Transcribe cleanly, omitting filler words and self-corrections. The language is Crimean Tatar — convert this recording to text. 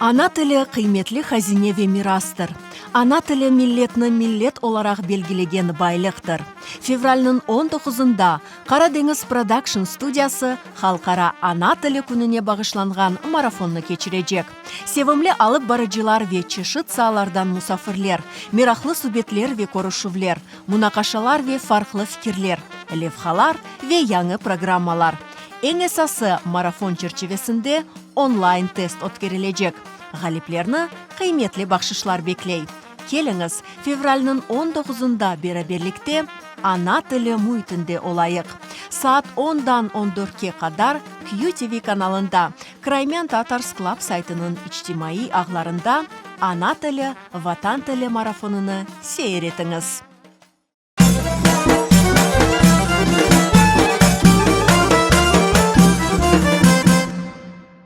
Ana tili, qıymetli hazine ve mirastır. Ana tili, milletni millet olaraq belgilegen baylıqtır. Fevralniñ on doquzında Qara deñiz prodakşn studiyası Halqara ana tili kününe bağışlanğan marafonnı keçirecek. Sevimli alıp barıcılar ve çeşit saalardan musafirler, meraqlı subetler ve körüşüvler, munaqaşalar ve farqlı fikirler, levhalar ve yañı programmalar. Eñ esası, marafon çerçivesinde onlayn test ötkerilecek. Ğaliplerni qıymetli bahşışlar bekley. Keliñiz, fevralniñ on doquzında beraberlikte ana tili müitinde olayıq. Saat ondan on dörtke qadar QTV kanalında, Crimean Tatars Club saytınıñ içtimaiy ağlarında Ana tili, Vatan tili marafonını seyir etiñiz.